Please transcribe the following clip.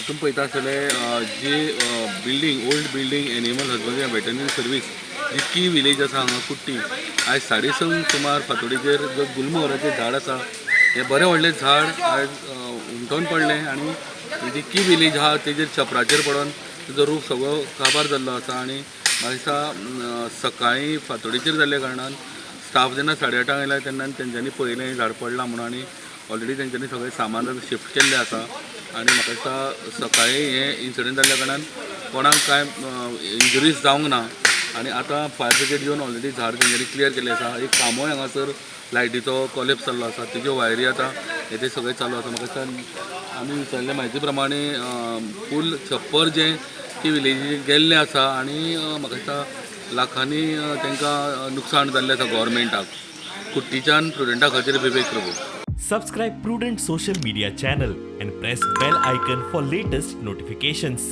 तुमी पळयता आसतले जी building, old building, animal husbandry and veterinary service जितकी विलेज आसा हांगा कुट्टी, आयज 6:30 सुमार फांतोडेचेर जो गुलमोहराचें झाड आसा, हें बरें व्हडलें झाड आयज उमटोन पडलें आनी जितकी विलेज आहा तेजेर छपराचेर पडोन तेजो रूफ सगळो काबार जाल्लो आसा. आनी म्हाका दिसता सकाळीं फांतोडेचेर जाल्ल्या कारणान स्टाफ जेन्ना 8:30 आयला तेन्ना तेंच्यांनी पळयलें हें झाड पडलां म्हणून आनी ऑलरेडी तेंच्यांनी सगळें सामान शिफ्ट केल्लें आसा. आनी म्हाका दिसता सकाळीं हें इन्सिडंट जाल्ल्या कारणान कोणाक कांय इंजुरीज जावंक ना. आनी आतां फायर ब्रिगेड येवन ऑलरेडी झाड तेंच्यांनी क्लियर केल्लें आसा. एक खांबोय हांगासर लायटीचो कोलेप्स जाल्लो आसा, तेज्यो वायरी आतां हें तें सगळें चालू आसा. म्हाका दिसता आमी विचारले म्हायती प्रमाणे फूल छप्पर जें ती विलेजी गेल्लें आसा आनी म्हाका दिसता लाखांनी तांकां नुकसाण जाल्लें आसा गोवोरमेंटाक. कुट्टीच्यान प्रुडंटा खातीर विवेक Prabhu. Subscribe Prudent social media channel and press bell icon for latest notifications.